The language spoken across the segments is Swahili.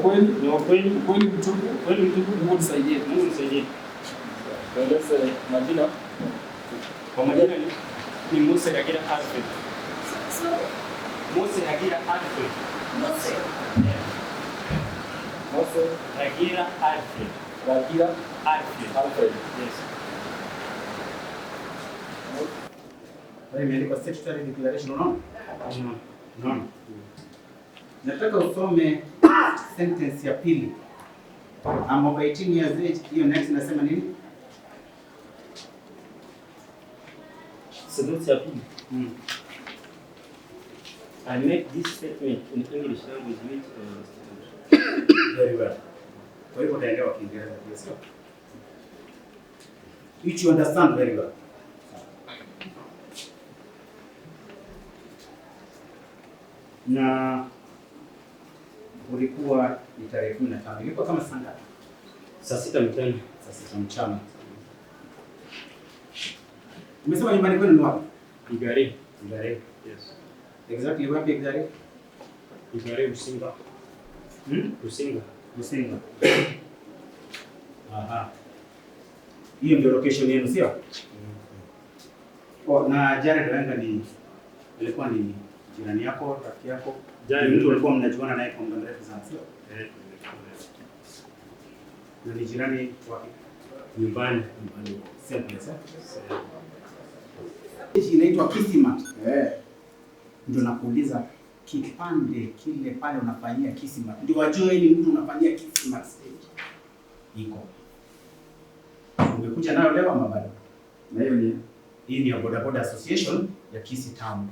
Kweli Ni wa kweli, kweli mtupu. Kweli mtupu. Mungu nisaidie. Mungu nisaidie. Tueleze majina. Kwa majina ni Mose Agira Alfred. Mose Agira Alfred. Mose. Mose Agira Alfred. Ragira Alfred. Alfred. Yes. Pale imeandikwa statutory declaration, unaona? Unaona? Nataka usome sentence ya pili. I'm over 18 years age. Hiyo next inasema nini? Sentensi ya pili. I make this statement in English language which I understand. Very well. Kwa hivyo utaelewa Kiingereza pia, sio? Which you understand very well. Na ulikuwa ni tarehe 15. Ilikuwa kama saa ngapi? Saa 6 mchana. Saa 6 mchana. Umesema nyumbani kwenu ni wapi? Igare. Igare. Yes. Exactly wapi Igare? Igare Rusinga. Hmm? Rusinga. Rusinga. Aha. Hiyo ndio location yenu, sio? Oh, na Jared Wenga ni alikuwa ni jirani yako, rafiki yako? Jared Ni mtu ulikuwa mnajuana naye kwa muda mrefu sana, sio? Eh, Na ni jirani wapi? nyumbani. Nyumbani. Same place, eh? Inaitwa Kisimat. Eh, Ndio nakuuliza kipande kile pale unafanyia Kisimat. Ndio wajue ni mtu unafanyia Kisimat stage. Iko. Umekuja nayo leo ama bado? Na hiyo ni Hii ni ya Boda Boda Association ya Kisii Town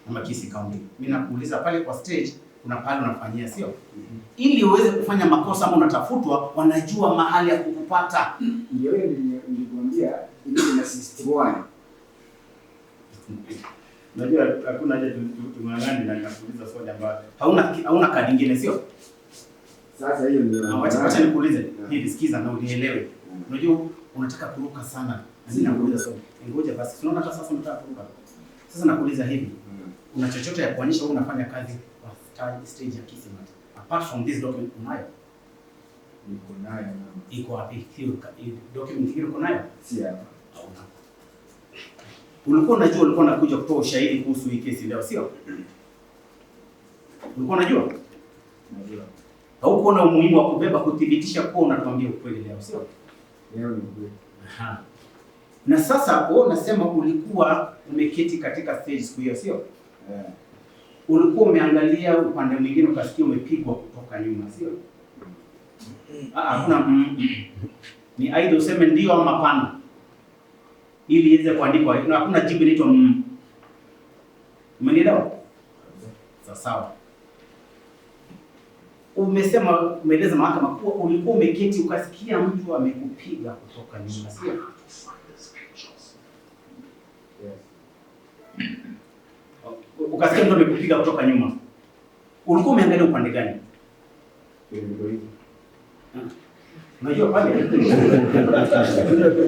ama Kisii County. Mimi nakuuliza pale kwa stage kuna pale unafanyia, sio? Ili uweze kufanya makosa ama unatafutwa, wanajua mahali ya kukupata. Ndio hiyo nilikwambia ile ina 61. Unajua hakuna haja tung'ang'ane na ninakuuliza swali ambalo hauna kadi nyingine, sio? Sasa hiyo ndio. Na wacha nikuulize hivi, sikiza na unielewe. Unajua unataka kuruka sana. Na mimi nakuuliza swali. Ngoja basi. Unaona hata sasa unataka kuruka. Sasa nakuuliza hivi. Una chochote ya kuonyesha wewe unafanya kazi kwa stage ya Kisimat? Apart from this document unayo? Niko nayo mama. Iko wapi? Hiyo document hiyo uko nayo? Si hapa. Hauna. Ulikuwa unajua ulikuwa unakuja kutoa ushahidi kuhusu hii kesi leo, sio? Ulikuwa unajua? Najua. Haukuona umuhimu wa kubeba kuthibitisha kuwa unatuambia ukweli leo, sio? Leo ni ukweli. Aha. Na sasa wewe unasema ulikuwa umeketi katika stage siku hiyo, sio? Eh. Ulikuwa umeangalia upande mwingine ukasikia umepigwa kutoka nyuma, sio? Ah, hakuna Ni aidha useme ndio ama hapana. Ili iweze kuandikwa. Na hakuna jibu inaitwa mm. Umenielewa? Sawa sawa. Umesema, umeeleza mahakama kuwa ulikuwa umeketi ukasikia mtu amekupiga kutoka nyuma, sio? Yes. Ukasikia mtu amekupiga kutoka nyuma. Ulikuwa umeangalia upande gani? Ndio hivi. Unajua pale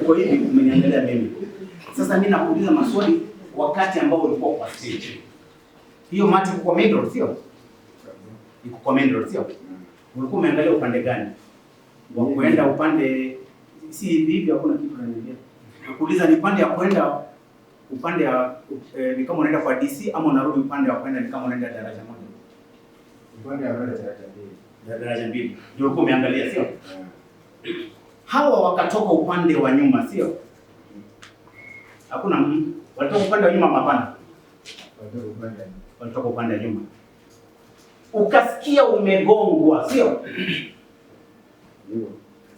uko hivi umeniangalia mimi. Sasa mimi nakuuliza maswali wakati ambao ulikuwa kwa stage. Hiyo macho iko kwa main road, sio? Iko kwa main road, sio? Ulikuwa umeangalia upande gani? Wa kuenda upande si hivi hivi, hakuna kitu unaniambia. Nakuuliza ni upande ya kwenda upande ya ni kama unaenda kwa DC ama unarudi upande wa kwenda ni kama unaenda daraja moja. Upande wa kwenda daraja mbili. Daraja mbili. Ndio ulikuwa umeangalia, sio? Eh. Hawa wakatoka upande wa nyuma, sio? Hakuna walitoka upande wa nyuma ama hapana? Walitoka upande wa nyuma. Walitoka upande wa nyuma. Ukasikia umegongwa, sio? Ndio.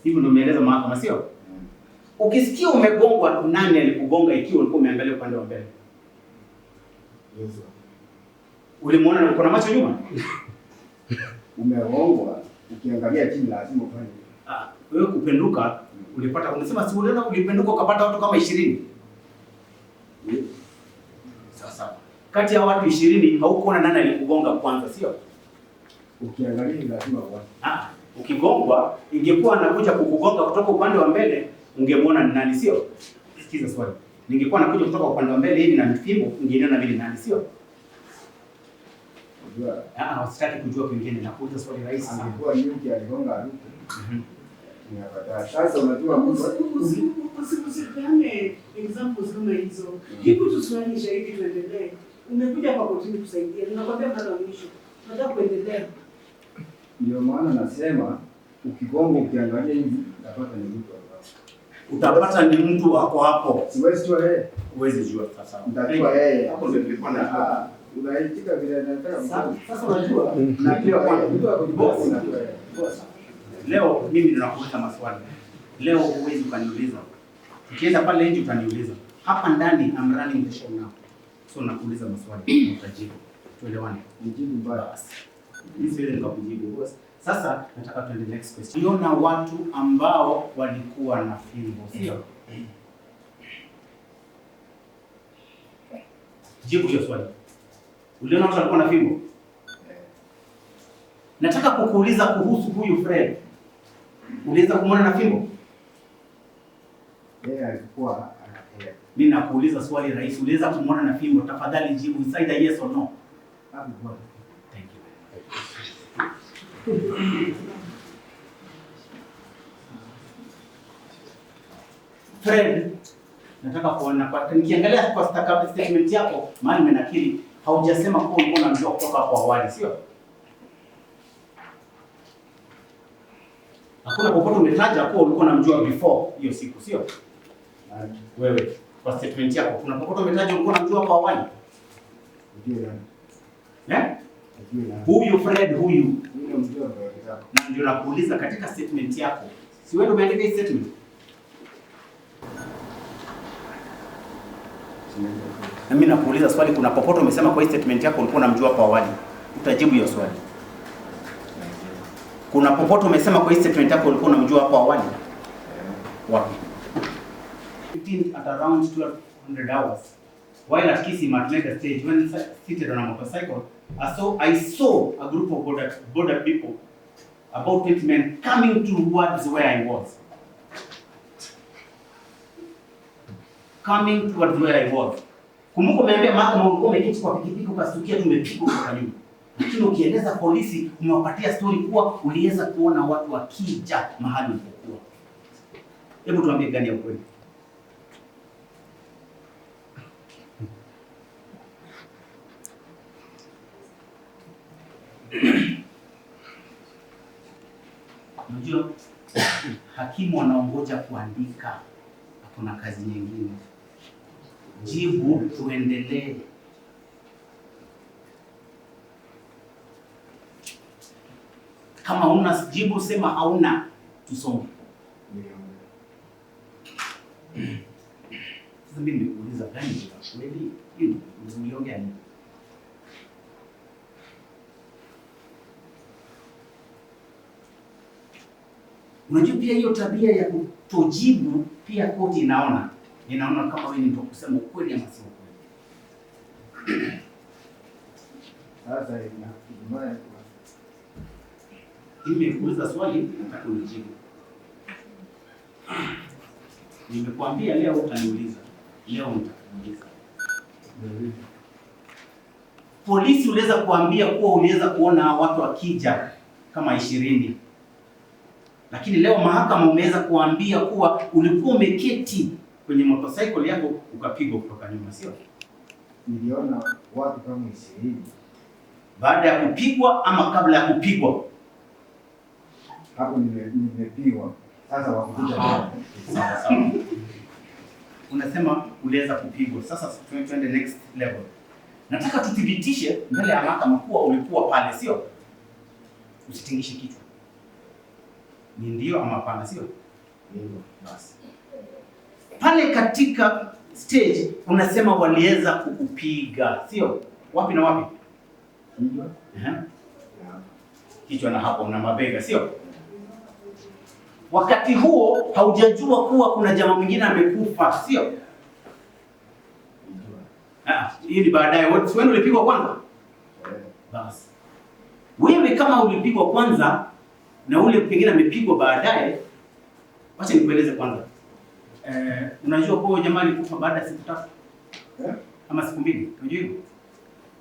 Hivyo ndio umeeleza mahakama, sio? Ukisikia umegongwa, nani alikugonga ikiwa ulikuwa umeangalia upande wa mbele? Yesu. Ulimuona uko na macho nyuma? Umegongwa, ukiangalia chini lazima ufanye. Ah, wewe kupenduka ulipata, unasema si uliona ulipenduka ukapata watu kama 20? Ndio. Sasa kati ya watu 20 haukuona nani alikugonga kwanza, sio? Ukiangalia lazima uone. Ah, ukigongwa ingekuwa anakuja kukugonga kutoka upande wa mbele ungemuona ni nani, sio? Sikiza swali. Ningekuwa nakuja kutoka upande wa mbele hivi na fimbo, ungeniona mimi ni nani, sio? Unajua Ah, sitaki kujua kwingine, nakuuliza swali rahisi sana. angekuwa nyuki aligonga Ruto ni afadhali. Sasa unajua mtu Usipeane examples kama hizo. Jibu tu swali shahidi, tuendelee. Umekuja kwa kotini kusaidia. Ninakwambia mara ya mwisho. Nataka kuendelea. Ndio maana nasema ukigonga ukiangalia hivi utapata ni mtu hapo. Utapata ni mtu wako hapo. Siwezi jua yeye. Huwezi jua sasa. Nitajua yeye. Hapo ndio nilikuwa najua. Ah, unaitika vile nataka Sasa mtu. sasa unajua Najua yeye. Mtu Boss. akujua unajua yeye. Boss, leo mimi ninakuuliza maswali. Leo huwezi ukaniuliza. Tukienda pale nje utaniuliza. Hapa ndani I'm running the show now. So nakuuliza maswali na utajibu. Tuelewane. Nijibu mbaya. Basi. Mimi siwezi nikakujibu boss. Sasa nataka tuende next question. Uliona watu ambao walikuwa na fimbo, sio? Jibu hiyo swali. Uliona watu walikuwa na fimbo? Nataka kukuuliza kuhusu huyu Fred. Uliweza kumwona na fimbo? Yeye alikuwa anapea. Mimi nakuuliza swali rahisi. Uliweza kumwona na fimbo? Tafadhali jibu. It's either yes or no. Hakukuwa. Thank you. Fred, nataka kuona kwa nikiangalia kwa statement yako, maana nimenakili, haujasema kuwa ulikuwa unamjua kutoka hapo awali, sio? Hakuna popote umetaja kuwa ulikuwa unamjua before hiyo siku, sio? Nani? Wewe kwa statement yako, kuna popote umetaja ulikuwa unamjua hapo awali? Ujue nani? Eh? Ujue nani? Huyu Fred huyu Mimi namjua kwa kitabu. na ndio nakuuliza katika statement yako, si wewe ndio umeandika hii statement? Na mimi nakuuliza swali, kuna popote umesema kwa hii statement yako ulikuwa unamjua hapo awali? Utajibu hiyo swali. Kuna popote umesema kwa hii statement yako ulikuwa unamjua hapo awali? Wapi? 15 at around 1200 hours while at Kisii at Mega stage when seated on a motorcycle, I saw a group of border people, about 20 men, coming towards where I was. Coming towards where I was. Kumbuka umeambia mahakama ulikuwa umeketi kwa pikipiki ukastukia tumepigwa kutoka nyuma. Lakini ukieleza polisi umewapatia story kuwa uliweza kuona watu wakija mahali ulipokuwa. Hebu tuambie gani ya ukweli? Unajua hakimu anaongoja kuandika, hakuna kazi nyingine. Jibu tuendelee. Kama huna jibu sema hauna, tusonge. Sasa mimi nimekuuliza gani ya kweli? Hiyo ndio uliongea nini? Unajua pia hiyo tabia ya kutojibu pia koti inaona. Inaona kama wewe ni mtu wa kusema ukweli ama sio ukweli. Sasa ina Mimi nimekuuliza swali, nataka unijibu. Nimekuambia leo utaniuliza. Leo nitakuuliza. Polisi uliweza kuambia kuwa uliweza kuona watu wakija kama 20. Lakini leo mahakama umeweza kuambia kuwa ulikuwa umeketi kwenye motorcycle yako ukapigwa kutoka nyuma, sio? Niliona watu kama 20. Baada ya kupigwa ama kabla ya kupigwa? Hapo nimepigwa. Sasa wakuja. Sawa sawa. Unasema uliweza kupigwa. Sasa tuende next level. Nataka tuthibitishe mbele ya mahakama kuwa ulikuwa pale, sio? Usitingishe kichwa. Ni ndio ama hapana, sio? Ndio. Basi. Pale katika stage unasema waliweza kukupiga, sio? Wapi na wapi? Kichwa. Ehe. Na Kichwa na hapo na mabega, sio? Wakati huo haujajua kuwa kuna jamaa mwingine amekufa, sio? Kichwa. Ah, hii ni baadaye. Wewe si wewe ulipigwa kwanza? Eh, Basi. Wewe kama ulipigwa kwanza na ule pengine amepigwa baadaye, wacha nikueleze kwanza. Unajua kwa huyo jamaa alikufa baada ya siku 3 Eh? ama siku 2, unajua hivyo?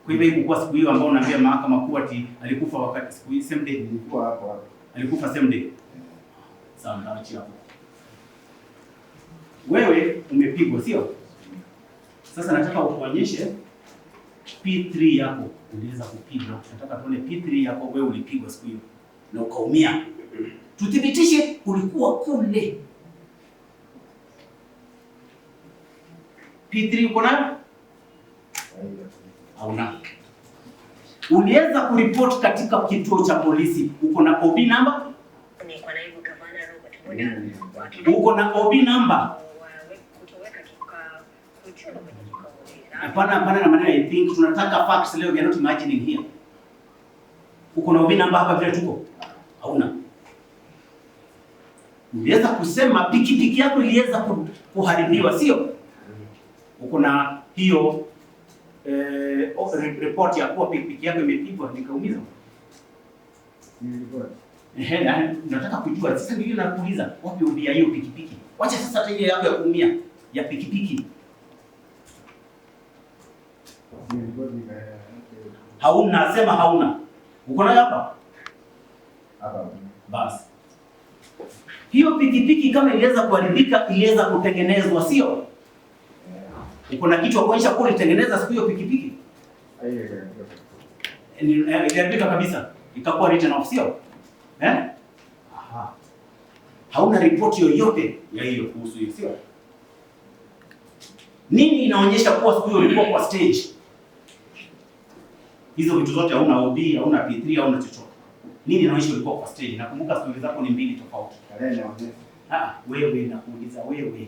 Kwa hivyo haikuwa siku hiyo ambao unaambia mahakama kuwa ati alikufa wakati siku hiyo same day. Nilikuwa hapo hapo. Alikufa same day. Sawa, nitaachia hapo. Wewe umepigwa, sio? Sasa nataka ukuonyeshe P3 yako uliweza kupigwa. Nataka tuone P3 yako, wewe ulipigwa siku hiyo na ukaumia. Tuthibitishe ulikuwa kule. P3 uko nayo? Hauna. Uliweza kuripoti katika kituo cha polisi, uko na OB number? Ni kwa naibu gavana Robert Muda Uko na OB number? kutoweka kutiwa kwenye kikao. Hapana, hapana na maneno I think, tunataka facts leo, we are not imagining here. Uko na OB number hapa vile tuko? Hauna. Uliweza kusema pikipiki yako iliweza kuharibiwa, sio? Uko na hiyo report ya kuwa pikipiki yako imepigwa nikaumizwa? Nilikuwa. Ehe, na nataka kujua sasa, ndio nakuuliza wapi OB ya hiyo pikipiki? Wacha sasa hata ile yako ya kuumia ya pikipiki. Nilikuwa nika Hauna, sema hauna. Uko nayo hapa? hapa. Basi. Hiyo pikipiki kama iliweza kuharibika, iliweza kutengenezwa, sio? Uko na kitu ya kuonyesha kuwa ulitengeneza siku hiyo pikipiki? Hiyo Iliharibika kabisa, ikakuwa written off, sio? Eh? Aha. Hauna ripoti yoyote ya hiyo kuhusu hiyo, sio? Nini inaonyesha kuwa siku hiyo ulikuwa kwa stage? Hizo vitu zote hauna OB, hauna P3, hauna chochote. Nini inaonyesha ulikuwa kwa stage? Nakumbuka stori zako ni mbili tofauti. Tarehe inaonyesha. Ah, wewe nakuuliza wewe.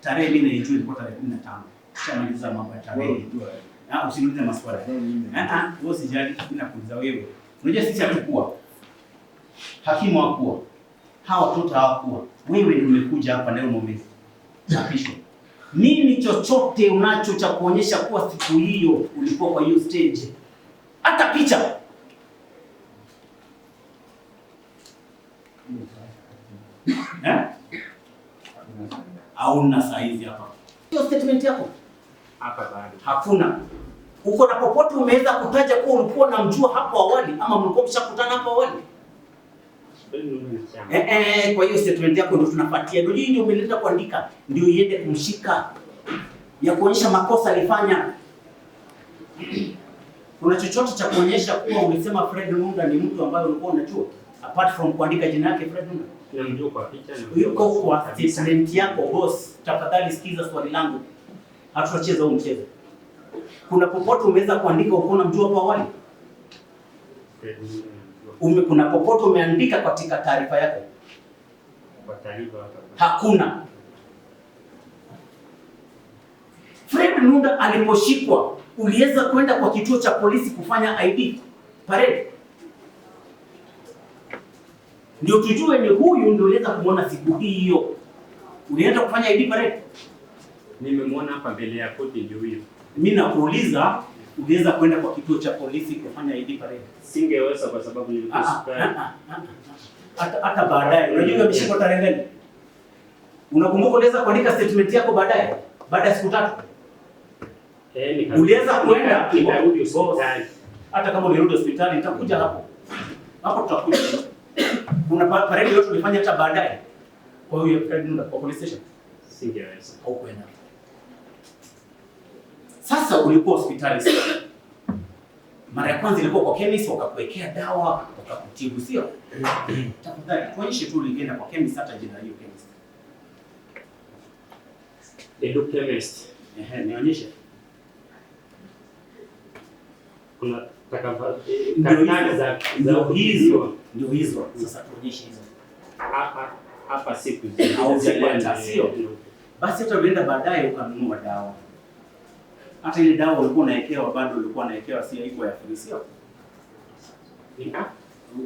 Tarehe mimi naijua ilikuwa tarehe 15. Tushamaliza mambo ya Wewe tarehe. unajua. Ah, usiniulize maswali. Ah ah, wewe usijali, mimi nakuuliza wewe. Unajua sisi hatukuwa. Hakimu hakuwa. Hawa watoto hawakuwa. Wewe ndio umekuja hapa leo umeapishwa. Nini chochote unacho cha kuonyesha kuwa siku hiyo ulikuwa kwa hiyo stage? Hata picha. Eh? Hauna saizi hapa. Hiyo statement yako Hapa bado. hakuna. Uko na popote umeweza kutaja kuwa ulikuwa unamjua hapo awali ama mlikuwa mshakutana hapo awali? Kwa hiyo statement yako ndio tunafuatia. Ndio hii ndio umeleta kuandika, ndio iende kumshika ya kuonyesha makosa alifanya. Kuna chochote cha kuonyesha kuwa ulisema Fred Nunda ni mtu ambaye ulikuwa unajua apart from kuandika jina yake Fred Nunda? Namjua kwa picha na Yuko kwa statement yako boss. Tafadhali sikiza swali langu. Hatutacheza huu mchezo. Kuna popote umeweza kuandika ulikuwa unamjua hapo awali? Fred Nunda namjua. Kuna popote umeandika katika taarifa yako? Kwa taarifa hapa. Hakuna. Fred Nunda aliposhikwa, uliweza kwenda kwa kituo cha polisi kufanya ID parade? Ndio tujue ni huyu ndio uliweza kumwona siku hiyo. Ulienda kufanya ID parade? Nimemwona hapa mbele ya koti ndio huyo. Mimi nakuuliza, uliweza kwenda kwa kituo cha polisi kufanya ID parade? Singeweza kwa sababu nilikuwa hospitali. Hata baadaye, unajua ameshikwa tarehe gani? Unakumbuka uliweza kuandika statement yako baadaye? Baada ya siku 3? Uliweza kwenda nikarudi hospitali. Hata kama ulirudi hospitali nitakuja hapo. Hapo tutakuja. Kuna parade yote ulifanya hata baadaye. Kwa hiyo Fred Nunda kwa police station Singeweza. haukwenda. Sasa ulikuwa hospitali sasa. Mara ya kwanza ilikuwa kwa chemist, wakakuwekea dawa, wakakutibu, sio? Tafadhali tuonyeshe tu ulienda kwa chemist, hata jina hiyo chemist. Edu chemist. Ehe, nionyeshe. Kuna Ndio karatasi hizo. za Ndio kutibiwa. hizo. Ndio hizo. Sasa tuonyeshe hizo. Hapa hapa siku Haujapata, sio? Basi hata ulienda baadaye ukanunua dawa. Hata ile dawa ulikuwa unawekewa bado ulikuwa unawekewa, si haikuwa ya free, sio?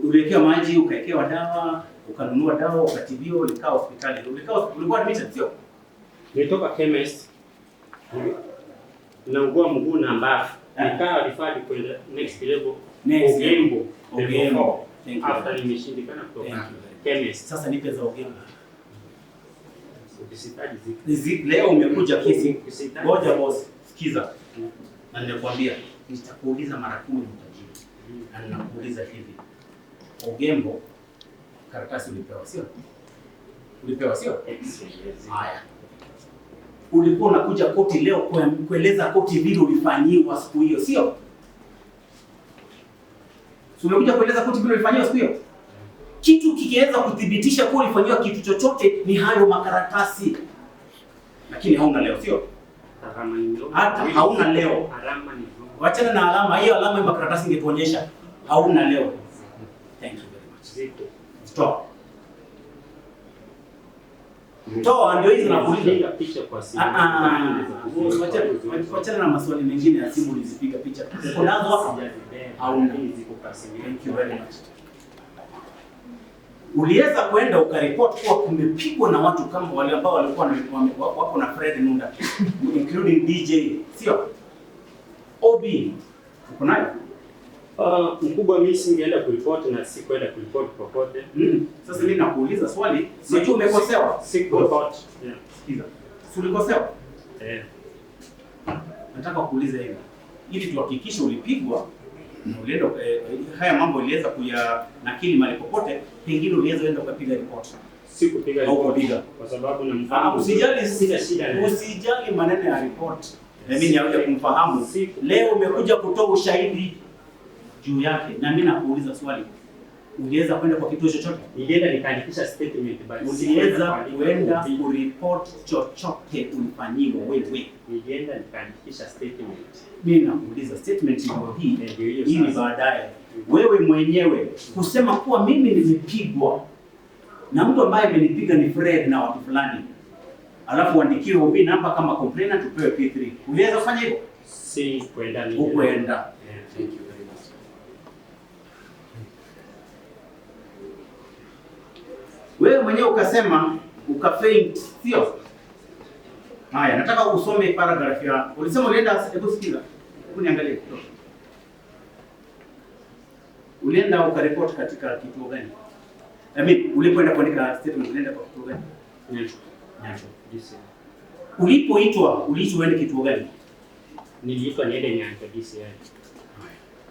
Uliwekewa maji, ukawekewa dawa, ukanunua dawa, ukatibiwa, ulikaa hospitali. Ulikuwa admitted, sio? Nilitoka chemist. Naugua mguu na mbavu. Nikawa referred kwenda next level. Next level. Ogembo. Ogembo. Level 4. Thank you. After nimeshindikana kutoka Thank you very much. chemist. Sasa nipe za Ogembo. Ukisitaji ziko. Leo umekuja kesi. Ukisitaji. Ngoja boss, sikiza. Na ninakwambia Nitakuuliza mara 10 utajibu. Na ninakuuliza hivi. Ogembo, karatasi ulipewa sio? Ulipewa sio? Haya. Ulikuwa unakuja koti leo kueleza koti vile ulifanyiwa siku hiyo, sio? Si umekuja kueleza koti vile ulifanyiwa siku hiyo? Kitu kikiweza kuthibitisha kuwa ulifanyiwa kitu chochote ni hayo makaratasi. Lakini hauna leo, sio? Alama ni ndogo. Hata hauna leo. Alama ni ndogo. Wachana na alama hiyo, alama ya makaratasi ingetuonyesha hauna leo. Thank you very much. Ziko. Stop. Toa ndio hizo nakuuliza. Piga picha kwa simu. Wachana na maswali mengine ya simu ulizipiga picha. Uko nazo hapo? Sijazibeba. Hauna. Lakini ziko kwa simu. Thank you very much. Uliweza kwenda ukaripoti kuwa kumepigwa na watu kama wale ambao walikuwa wako na Fred Nunda including DJ, sio? OB uko nayo? Mkubwa, mimi singeenda kuripoti na sikuenda kuripoti popote. Sasa mimi nakuuliza swali, sio umekosewa? Sikuripoti. Yeah. Sikiza. Si ulikosewa? Eh. Nataka kuuliza hivi ili tuhakikishe ulipigwa na ulienda haya mambo uliweza kuyanakili mahali popote, pengine uliweza enda ukapiga ripoti. Sikupiga Au ripoti kupiga. kwa sababu namfahamu. Usijali, sina shida naye. Usijali maneno ya report. Na mimi niaje kumfahamu. Leo umekuja kutoa ushahidi juu yake na mimi nakuuliza swali. Uliweza kwenda kwa kituo chochote? Nilienda nikaandikisha statement but Uliweza kwenda kuripoti chochote ulifanyiwa wewe? Nilienda nikaandikisha statement. Mimi nakuuliza statement ndio hii. Ndio hiyo Hii ni sasa. baadaye. Wewe mwenyewe kusema kuwa mimi nimepigwa na mtu ambaye amenipiga ni Fred na watu fulani, alafu uandikiwe OB namba kama complainant upewe P3. Uliweza kufanya hivyo? Si kwenda nilienda. Hukuenda. Yeah. Thank you very much. Wewe mwenyewe ukasema ukafaint, sio? Haya, nataka usome paragraph ya. Ulisema ulienda, hebu sikiza. Hebu niangalie kidogo. Ulienda ukaripoti katika kituo gani? I mean, ulipoenda kuandika statement ulienda kwa kituo gani? Nyancho. Nyancho. DCI. Ulipoitwa, uliitwa uende kituo gani? Niliitwa niende Nyancho DCI.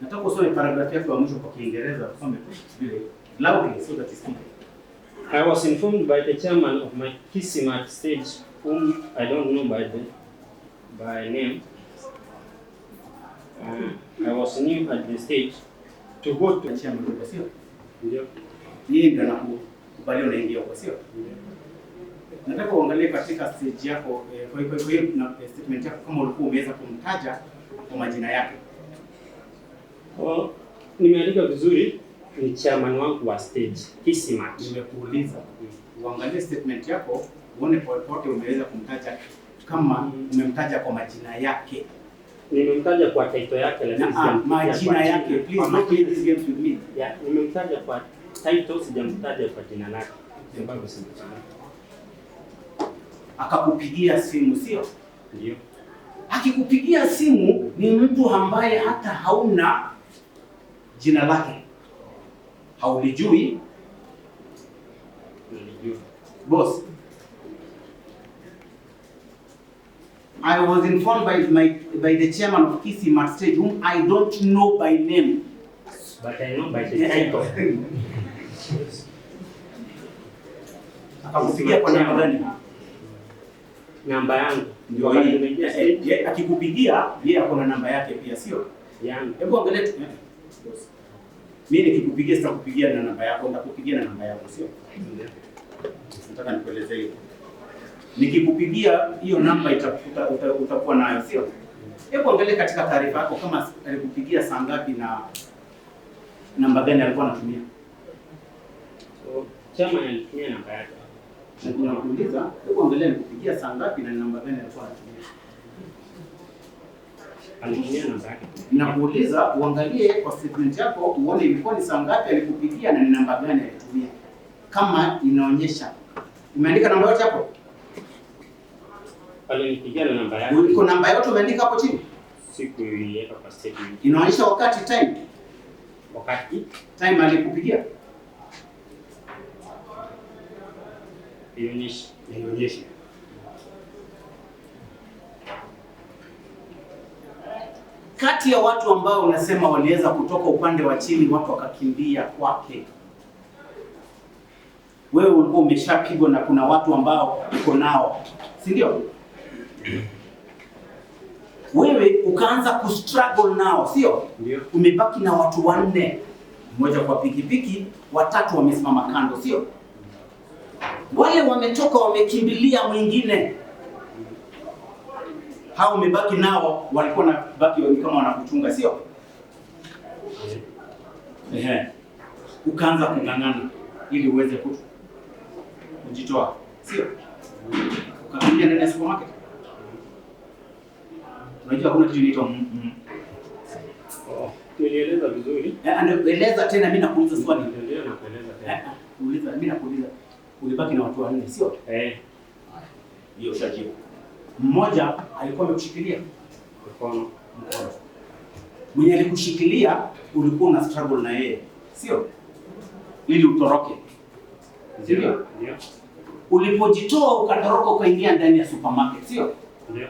Nataka usome paragraph yako ya mwisho kwa Kiingereza, usome vile loudly so that it's clear. I was informed by the chairman of my Kisimat stage, whom I don't know by name. I was new at the stage to go to Chairman huko sio? Ndio. Yeye ndio anakukubali unaingia huko sio? Nataka uangalie katika stage yako kwa hiyo na statement yako kama ulikuwa umeweza kumtaja kwa majina yake. Oh, nimeandika vizuri, ni chairman wangu wa stage Kisimat. Nimekuuliza uangalie statement yako uone popote umeweza kumtaja kama umemtaja kwa majina yake. Nimemtaja kwa title yake lakini Na, sijamtaja majina kwa yake. jina. Please Kwa don't play majina. these games with me. Yeah, nimemtaja kwa title, sijamtaja kwa jina lake. Sababu simfahamu. Akakupigia simu sio? Ndio. Akikupigia simu ni mtu ambaye hata hauna jina lake, haulijui. Nilijua. Boss, I was informed by the chairman of Kisimat stage, whom I don't know by name. But I know by the title. Akakupigia kwa namba gani? Namba yangu. Ndio Wakati hii. nimeingia stage Akikupigia yeye ako na namba yake pia, sio? yangu. Hebu angalia tu. Boss. Mimi nikikupigia sitakupigia na namba yako, nitakupigia na namba yako, sio? Nataka nikuelezee hiyo. Nikikupigia hiyo namba utakuwa nayo, sio? Hebu angalia katika taarifa yako kama alikupigia saa ngapi na namba gani alikuwa anatumia. So, chairman alitumia namba yake. Na nakuuliza, hebu angalia alikupigia saa ngapi na namba gani alikuwa anatumia. Alitumia namba yake. Nakuuliza uangalie kwa statement yako uone ilikuwa ni saa ngapi alikupigia na ni namba gani alitumia. Kama inaonyesha. Umeandika namba yote hapo? Alinipigia na namba yake. Uko namba yote umeandika hapo chini? Sikuiweka kwa statement. Inaonyesha wakati time. Wakati Time alikupigia? ionyeshi. Inaonyesha. Kati Kati ya watu ambao unasema waliweza kutoka upande wa chini, watu wakakimbia kwake, wewe ulikuwa umeshapigwa na kuna watu ambao uko nao, si ndio? Wewe ukaanza kustruggle nao, sio? Ndio. Umebaki na watu wanne, mmoja kwa pikipiki, watatu wamesimama kando, sio? Wale wametoka wamekimbilia mwingine, hao umebaki nao, walikuwa na baki kama wanakuchunga, sio? Ehe, ukaanza kung'ang'ana ili uweze kujitoa, sio? Ukakimbia ndani ya supermarket. Unajua hakuna kitu inaitwa Oh, nilieleza vizuri. Eleza tena, mimi nakuuliza swali. Ndio nakueleza tena. Uliza, mimi nakuuliza. Ulibaki na watu wanne, sio? Eh. Hiyo ushajibu. Mmoja alikuwa amekushikilia mkono. Mkono. Mwenye alikushikilia ulikuwa una struggle na yeye, sio? Ili utoroke. Ndio. Ndio. Ulipojitoa ukatoroka ukaingia ndani ya supermarket, sio? Ndio.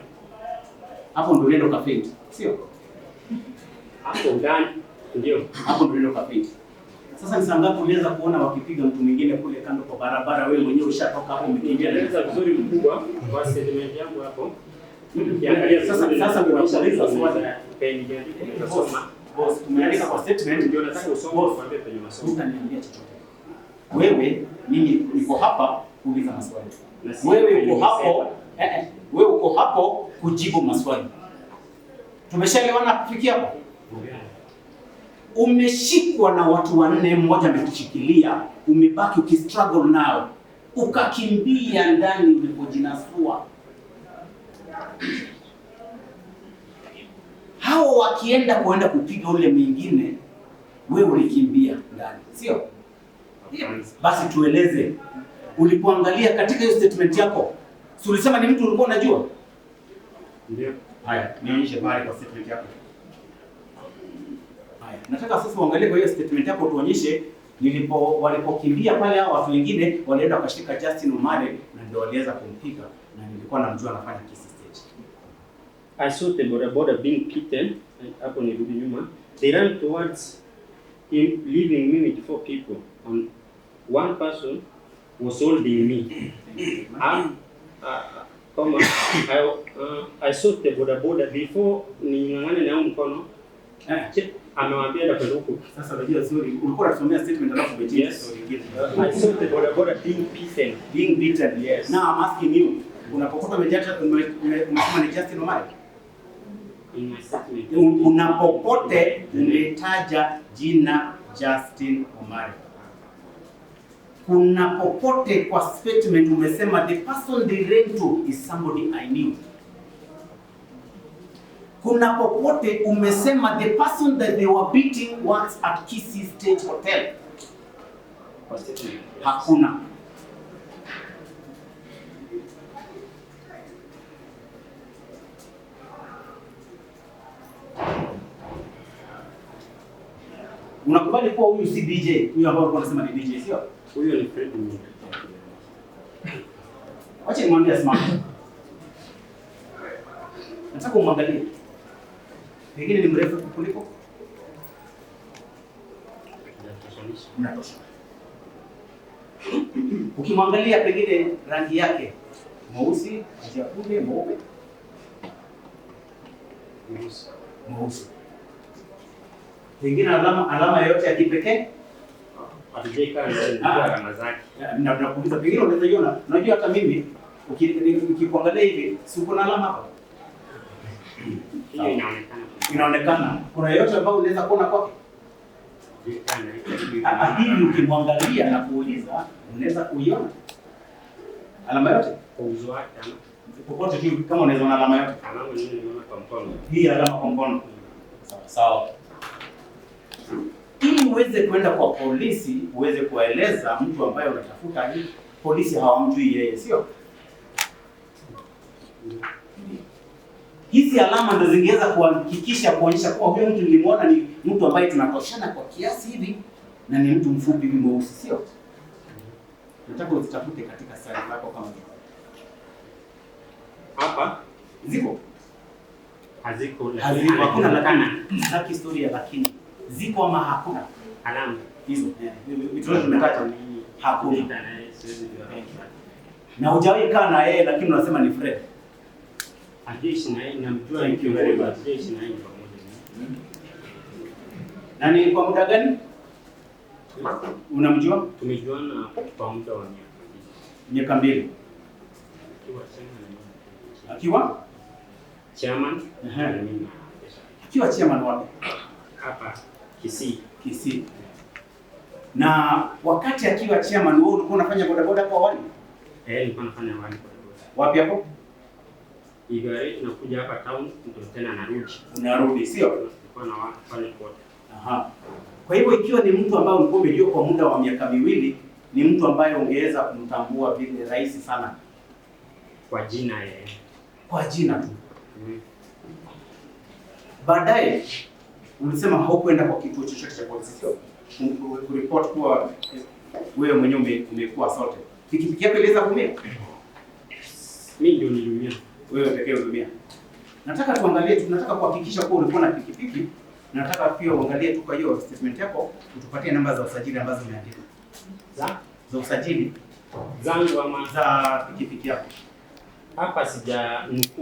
Hapo ndio ulienda ukafaint, sio? Hapo ndani ndio. Hapo ndio ulienda ukafaint. Sasa ni saa ngapi uliweza kuona wakipiga mtu mwingine kule kando kwa barabara, wewe mwenyewe ushatoka hapo umekimbia? Nilieleza vizuri mkubwa kwa statement yangu hapo. Ukiangalia Sasa unakuuliza swali. Soma. Boss, tumeandika kwa statement ndio nataka usome Boss, ukwambie penye masomo. Utaniambia chochote. Wewe mimi niko hapa kuuliza maswali. Na si Wewe uko nilisema. hapo, wewe uko hapo kujibu maswali. Tumeshaelewana kufikia hapo? Umeshikwa na watu wanne, mmoja amekushikilia, umebaki ukistruggle nao, ukakimbia ndani ulipojinasua. Hao wakienda kuenda kupiga ule mwingine, wewe ulikimbia ndani, sio? Basi tueleze, ulipoangalia katika hiyo statement yako, si ulisema ni mtu ulikuwa unajua? Ndio. Haya, nionyeshe pale kwa statement yako. Haya, nataka sasa uangalie kwa hiyo statement yako tuonyeshe walipokimbia pale hao watu wengine walienda wakashika Justin Omare na ndio waliweza kumpiga na nilikuwa namjua anafanya Kisii Stage. I saw the boda boda being beaten. Hapo nirudi nyuma. They ran towards him, leaving me with four people. And one person was holding me. I saw the boda boda before ning'ang'ane na huyu mkono. Amewaambia enda kwenda huku. Sasa unajua zuri, ulikuwa unasomea statement alafu umechange story nyingine. I saw the boda boda being beaten. Being beaten. Yes. Now I'm asking you, unapokuta umesema ni Justin Omari? In my statement. Unapopote umetaja jina Justin Omari. Kuna popote kwa statement umesema the person they ran to is somebody I knew. Kuna popote umesema the person that they were beating works at Kisii State Hotel. Kwa statement. Hakuna. Unakubali kuwa huyu si DJ, huyu ambao ulikuwa unasema ni DJ, sio? Huyo ni Fred Mwinga. Wacha nimwambie asimame. Nataka umwangalie. Pengine ni mrefu kuliko. Mnatosha. Ukimwangalia pengine rangi yake mweusi, maji ya kunde, mweupe. Mweusi. Mweusi. Pengine alama yoyote ya kipekee? Hatujaikaa ndani, ndio alama zake. Na nakuuliza pengine unaweza iona. Unajua hata mimi ukikuangalia hivi, si uko na alama hapa? Hiyo inaonekana. Inaonekana. Kuna yoyote ambayo unaweza kuona kwake? Hivi ukimwangalia na kuuliza, unaweza kuiona alama yote? Kwa uso wake ama? Popote tu kama unaweza ona alama yote. Alama nini nimeona kwa mkono? Hii alama kwa mkono. Sawa sawa. Ili uweze kwenda kwa polisi, uweze kuwaeleza mtu ambaye unatafuta, hii polisi hawamjui yeye, sio? Hizi alama ndo zingeweza kuhakikisha kuonyesha kuwa huyu mtu nilimuona ni mtu ambaye tunatoshana kwa kiasi hivi na ni mtu mfupi hivi mweusi, sio? Nataka uzitafute katika sare zako kama ziko. Hapa ziko. Haziko, lakini Haziko, hakuna anajulikana. lakini. Sitaki story ya lakini. Ziko ama hakuna? Alama. Hizo. Vitu vyote tumetaja. Hakuna. Siwezi jua. Na hujawahi kaa na yeye lakini unasema ni Fred. Hatujaishi na yeye, namjua Thank you very much. hatujaishi na yeye pamoja. Na ni kwa muda gani unamjua? Tumejuana kwa muda wa miaka 2. Miaka 2. Akiwa chairman na mimi. Akiwa? Chairman Ehe. na mimi Akiwa chairman wapi? hapa Kisii. Kisii. Na wakati akiwa chairman wewe ulikuwa unafanya bodaboda hapo awali? Eh, nilikuwa nafanya awali bodaboda. Wapi hapo? Igare nakuja hapa town ndio tena narudi. Unarudi, sio? Nilikuwa na watu pale kote. Aha. Kwa hivyo ikiwa ni mtu ambaye ulikuwa umejua kwa muda wa miaka 2, ni mtu ambaye ungeweza kumtambua vile rahisi sana Kwa jina yeye. kwa jina tu. Baadaye ulisema haukwenda kwa kituo chochote cha polisi, sio? Kuripoti kuwa wewe mwenyewe umekuwa assaulted. Pikipiki yako iliweza kuumia? Mimi ndio niliumia. Wewe pekee uliumia. Nataka tuangalie, tunataka kuhakikisha kuwa ulikuwa na pikipiki. Nataka pia uangalie tu kwa hiyo statement yako, utupatie namba za usajili ambazo umeandika. Za usajili Zangu ama za pikipiki yako. hapa sija nukuu.